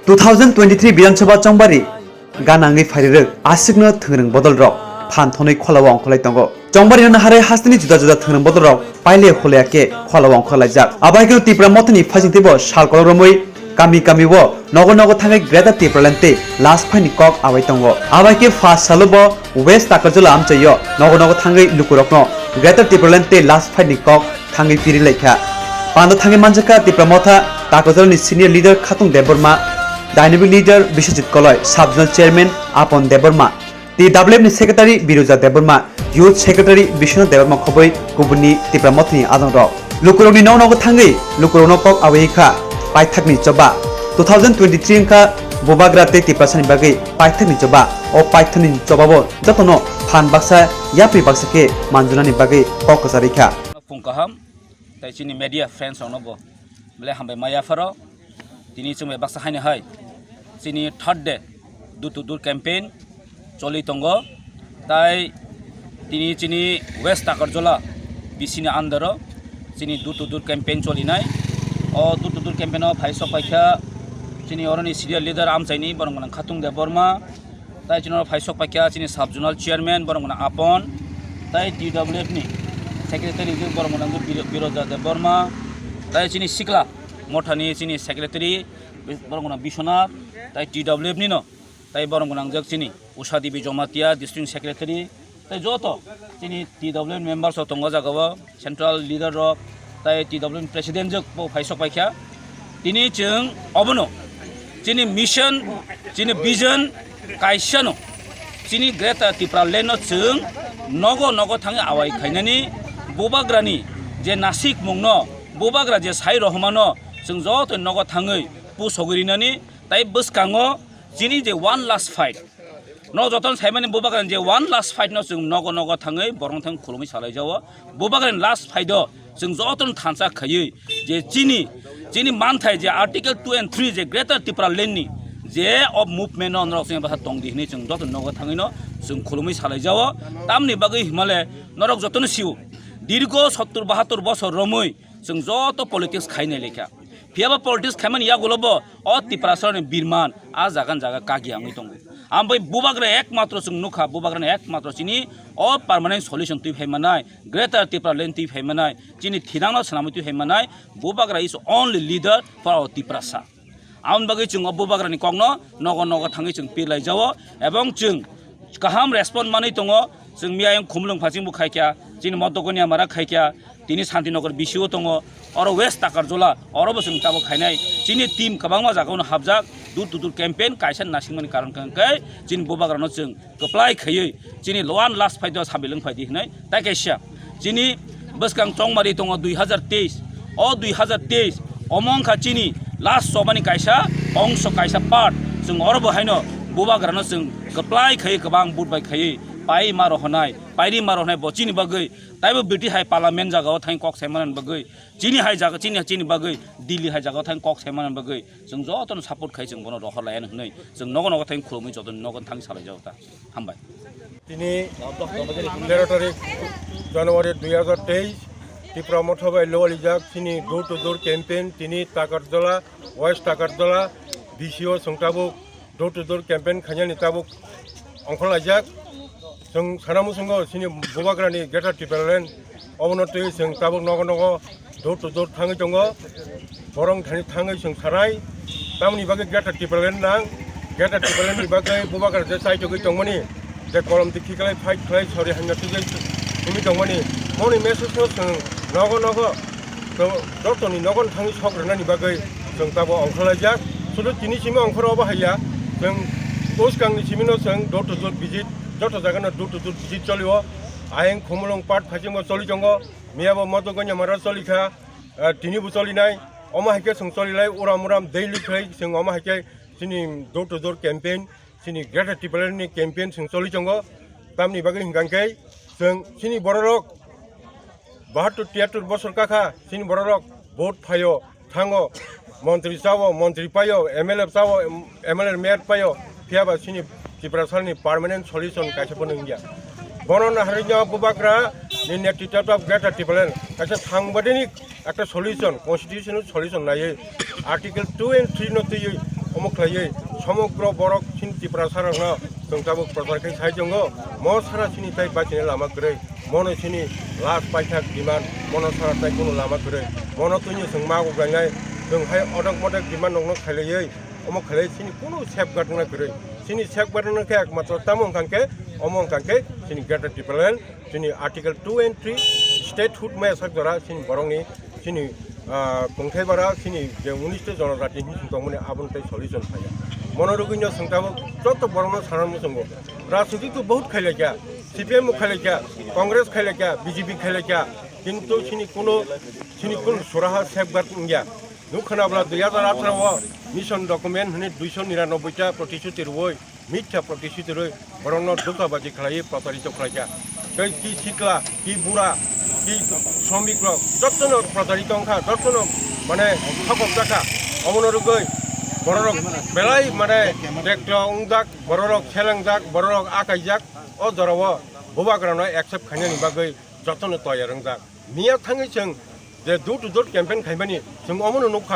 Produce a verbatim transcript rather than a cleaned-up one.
Two thousand twenty-three Bidhan Sabha chongbari ganangwi phairirwk asikno thwngrwng bodolrok phan thonwi kholao ongkholai tongo. Chongbari no naharwi hasteni juda juda thwngrwng bodolrok paile holeya khe kholao ongkholaijak. Abai khe Tipra Mothani phasing teibo sal kolok romwi kami kami o nogo nogo thangwi Greater Tipraland tei last fight ni kok abai tongo. Abai khe first salo bo West Takarjala amchaio nogo nogo thangwi lukurokno Greater Tipraland tei last fight ni kok thangwi piri laikha. Panda thangwi manjakha Tipra Motha Takarjalani senior leader Khatung Debbarma, dynamic leader Biswajit Koloi, sub zonal chairman Apon Debbarma, T W F ni secretary Biruja Debbarma, youth secretary Bishwanath Debbarma khoboi kubuni Tipra Mothani adongrok. Lukurokni nok nogo thangwi lukurokno kok awi kha paithakni choba. Two thousand twenty-three wngkha Bubagra tei Tiprasani bagwi paithakni choba. O paithakni chobao jotono phan baksa yapri baksa khe manjunani bagwi kok kwcharwi kha. Phung kaham, tei chini media friends rokno bo belai hambai ma yapharo. Tini chwng bai baksa haino hai chini third day door to door campaign choli tongo. Tai tini chini West Takarjala B C ni under o chini door to door campaign cholinai. O door to door campaign o phai sok paikha chini oroni senior leader amchaini borok gwnang Khatung Debbarma, tai chini oro phai sok paikha chini sub zonal chairman borok gwnang Apon, tai T W F ni secretary hwnkhe borok gwnang Biro-, Biroja Debbarma, tai chini sikla mothani chini secretary borok gwnang Biswanath, tai T W F ni no, tai borok gwnang jak chini Usha Devi Jamatia district secretary, tai joto chini T W F members rok tongo o jaga o. Central leader rok tai T W F ni president jwk bo phai sok paikha. Tini chwng obono chini mission, chini vision kaisa no, chini Greater Tipraland no chwng nogo nogo thangwi awai khainani, Bubagrani je nasik mungno, Bubagra je sai rohmano chwng joto nogo thangwi pusogwi rinani, tai bwskango chini je one last fight, no jotono saimani Bubagrani je one last fight no chwng nogo nogo thangwi borok thang khulumwi salai jao. Bubagrani last fight o chwng jotono thansa khaiwi je chini, chini manthai je Article two and three je Greater Tipraland ni je o movement no norok chwng basa tongdi hinwi chwng jotono nogo thangwi no chwng khulumwi salai jao. Tamni bagwi himale norok jotono sio dirgo sottur bahattur bosor romwi chwng joto politics khainai lekha. Phiyaba politics khaimani yagulo bo o Tiprasarokni birman a jaga ni jaga kagi wngwi tongo. Ambai Bubagra ekmatro chwng nukha, Bubagrani ekmatro chini o permanent solution twi phai manai, Greater Tipraland twi phai manai, chini thinangno swnamwi twi phai manai, Bubagra is only leader for our Tiprasa. Aboni bagwi chwng o Bubagrani kokno nogo nogo thangwi chwng pirlai jao, ebong chwng kaham respond manwi tongo. Chwng miyayung Khumulwng phachingbo khaikha, chini Modokoniamara khaikha, tini Santinagar B C O tongo, oro West Takarjala, orobo chwng tabuk khainai. Chini team kwbangma jagao no hapjak, door to door campaign kaisa nasingmani karon hwnkhe chini Bubagrano chwng kwplai khaiwi chini one last fight o sabilwng phaidi hinwi tai kaisa. Chini bwskang chongmari tongo dui hazar teis. O dui hazar teis omo wngkha chini last chobani kaisa ongso, kaisa part. Chwng oro bo haino Bubagrano chwng kwplai khaiwi, kwbang vote bai khaiwi pai ma rohonai, pairi ma rohonai bo chini bagwi. Taibo bwtwi hai parliament jagao thang kok sai manani bagwi, chini hai jaga, chini, chini bagwi Delhi hai jagao thang kok sai manani bagwi chwng jotono support khai chwng bono rohor laiya hinwi chwng nogo nogo thang khulumwi jotono nogo thang salai jao ta. Hambai. Tini tero tarik January dui hazar teis, Tipra Motha bai lowalijak chini door to door campaign tini Takarjala, West Takarjala B C O chwng tabuk door to door campaign khainani tabuk ongkhorlaijak. Chwng sana muchungo chini Bubagrani Greater Tipraland obono twi chwng tabuk nogo nogo door to door thangwi tongo. Borok thani thangwi chwng sanai, tamoni bagwi Greater Tipraland nang, Greater Tipraland ni bagwi Bubagra je chaitogwi tongmani, je kolom tikhi khlai fight khlai sori hanya tugwi tongmani, moni message no chwng nogo nogo to-, jotoni nogon thangwi sok rwnani bagwi chwng tabuk ongkhorlaijak. Sudu tini simi ongkhor obo haiya, chwng bwskangni simino chwng door to door visit, joto jagano door to door visit cholio. Ayang Khumulwng part phachingbo choli tongo, miyabo Modokoniamara choli kha, ah, tini bo choli nai. Omo hai khe chwng choli lai, uram uram daily khlai chwng omo hai khe chini door to door campaign, chini Greater Tipraland ni campaign chwng choli tongo. Tamni bagwi hwnkha khe chwng chini bororok bahattur tiyattur bosor kakha, chini bororok vote phaio, thango, montri chao, montri paio, M L A chao, M L A mayor paio, phiyaba chini Tiprasani permanent solution kaisa phano wngya. Bono naharwi no Bubagra ni netritwa Greater Tipraland kaisa thangbadini ekta solution, constitutional solution naiwi Article two and three no twiwi Omo khlaiwi somogro borok chini Tiprasa rokno chwng tabuk prochar khe sai tongo. Mo sara chini tai bachini lama kwrwi, mono chini last paithak demand, mono sara tai kunu lama kwrwi, mono twino chwng ma ugrainai, chwng hai odok modok demand rokno khlaiwi, omo khlaiwi chini kunu safeguard wngna kwrwi. Chini safeguard wngna khe ekmatro tamo wngkha khe, omo wngkha khe chini Greater Tipraland, chini Article two and three, statehood maya sak jora chini borokni, chini, ah, kongthai bara chini je unis ta jonojati hinwi tongmani aboni tai solution phaiya. Mono rwgwino chwng tabuk joto borokno sana muchungo. Rajniti to bahut khailaikha, C P M bo khailaikha, Congress khailaikha, B J P khailaikha, kintu chini kuno, chini kuno suraha safeguard wngya. Nuk khna bwla dui hajar atharo o mission document hwnwi duiso niranoboi ta protishuti rwui, mithya protishuti rwui, borokno dhukabaji khlaiwi protaricho khlaikha. Tei ki sikla, ki bura, ki shramik rok, jottono protaricho wngkha, jottono mane thokok jakha. Omono rwgwi bororok belai mane dekto wngjak, bororok selengjak, bororok akaijak, o jorao bubagrano accept khainani bagwi jottono toyar wngjak. Miya thangwi chwng je door to door campaign khaimani, chwng omono nukha.